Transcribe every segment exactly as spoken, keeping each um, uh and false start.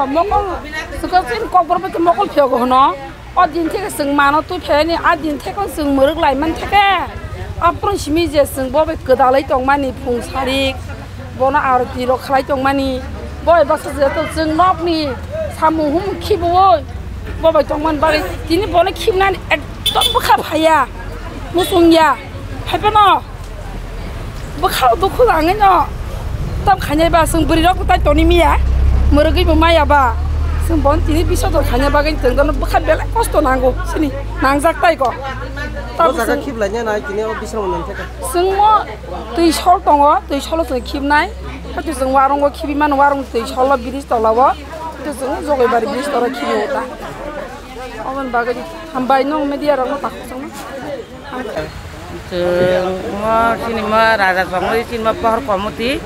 Mokol, swkang chini kokborok bai khe mokol phiyago hwno. O din theke chwng mano twi phaiyani, a din theke chwng mwrwk lai man theke. Aphuru simi je chwng bo bai kwdalai tongmani phung sarik, bono aroti rok khlai tongmani. Bo bai baksa je to chwng nokni samung humung khibiui bo bai tongmani bagwi tini bono khibnani ekdom bwkha phaiya, muchungya. Hai phano. Bwkhao dukhu nangwi no tam khainai ba, chwng bwrwi rok tai toni miya, mwrwgwi bo maya ba, chwng bon tini bisodor khaina bagwi chwng dono bwkha belai kosto nango, sini nangjak tai ko. O jaga khiblai nya nai tini o bisrang man thaka. Chwng mo twi sol tongo, twi solo chwng khibnai, haitu chwng warungo khibi mano, warung twi solo bridge tolao, haitu chwng Jogoibari bridge toro khibi uta. Oboni bagwi hambai no media rok no takhuk chwngno. Chwng mo chini mo raja songwi chini mo pohor komuti,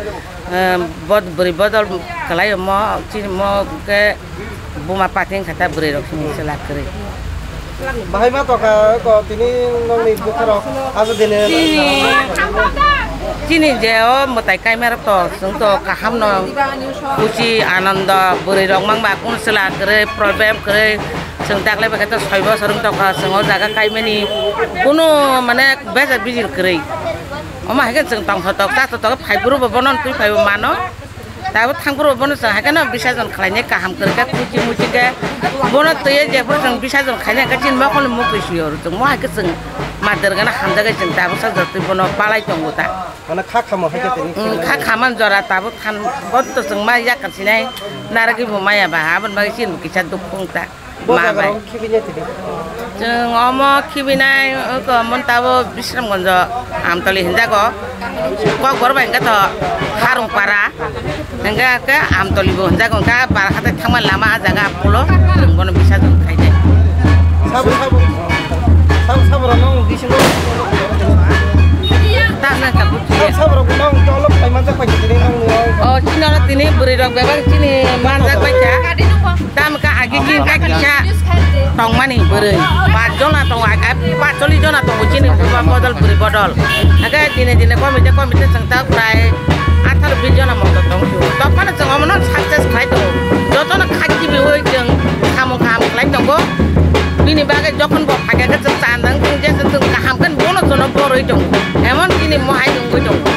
eh, bod-, bwrwi bodol kwlai mo chini mo ke buma pating khata bwrwi rok chini chwla kwrwi. Bahai ma toka ko tini nongni bwkha rok ajo dine. Chini, chini je o mwtai kaima rok to chwng to kaham no khusi anando bwrwi rok mang ba kun chwla kwrwi problem kwrwi. Chwng daglai bai khe to soi bosor wng tongkha, chwng o jaga kaimani kunu mane bejak bijil kwrwi. Omo hai khe chwng tongthotok, chathotok phai phuru bo bono twi phai bo mano. Tabuk thang phuru bo bono chwng hai kheno bisajon khlainai kaham kwrwi khe, khuchi muchi khe bono twiwi jephuru chwng bisajon khainai khe chini mokol ni muktwi swi oro chwng. Mo hai khe chwng ma dergana hamjakgwi chwng tabuksa jotoi bono balai tongo ta. Mane kha khamo hai khe tini. Wng, kha khaman jora tabuk than bo to chwng ma yakar sinai narwgwi bo maya ba aboni bagwi chini bo kisa dukhu wng ta. Bo ma jaga bai. Rok khibi nya tini. Chwng omo khibinai, oko mon tabo Bisramganjo Amtoli hinjago. Kokborok bai hwnkhe to Harungpara. Hwnkhe khe Amtoli bo hinjago, hwnkhe bara hatai thangmani lama ah jaga aphulo. Chwng bono bisa jong khainai. Sabo, sabo. Sabo, sabo rok nong bisingo. Tamna ka buji. Sabo, sabo rok nong jolok pai manjak pai tini nong. Oh, chini oro tini bwrwi rok bebak chini manjak pai kha. Tam ka agi king ka kisa tongmani bwrwi. Ba jona tongo, ag-, ag-, ba choli jona tongo chini buma bodol bwrwi bodol. Age dine dine komite komite chwng ta prai atharo bis jona moto tong. Tokmano chwng omono success khlai tongo. Jotono khaki biwi chwng samung kaham khlai tongo. Bini bagwi jokhon bo phai kha khe chwng chandang chwng je chwng kaham khe bono jono borwi tongo. Emon chini mohai wngwi tongo.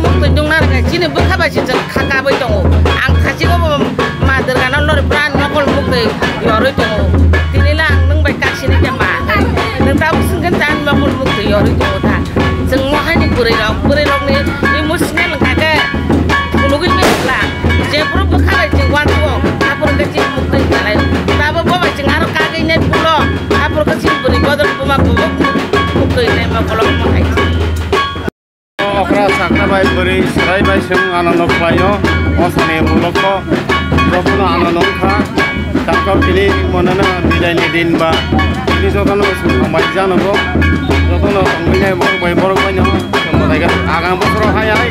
Muktwi nungna rwkha, chini bwkha bai se chwng kha kabwi tongo. Ang thachiko bo ma dergano lori pran nokol muktwi yorwi tongo. Tini le ang nwng bai kaksini khe ma. Nwng tabuk swngkhe chan nokol muktwi yorwi tongo ta. Chwng mohaini bwrwi rok, bwrwi rokni emotional wngkha khe phunugwi mengkha. Jephuru bwkha bai chwng uansukgo, aphuru khe chini muktwi wngnai. Tabuk bo bai chwng aro kagwi nai phulo, aphuru khe chini bwrwi bodol buma kubuk muktwi wngnai mokolo mohai. Okra sakna bai bwrwi swrai bai chwng anando khlaio, o sani mulukgo jotono anando wngkha. Tangkha tini monano bidaini din ba tini jotono chwng hambai janogo, jotono tongwinai borok bai borok baino chwng mwtai khe agang bosoro hai hai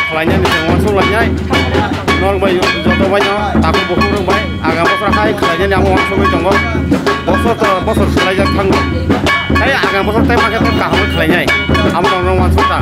khlainani chwng uansuk lainai. Norok bai joto baino takhuk bukhuk rok bai agang bosoro hai khlainani amo uansugwi tongo. Bosor to bosor swlaijak thango. Tei agang bosor tei makhe tei kaham khlainai. Amo rok no uansuk ta.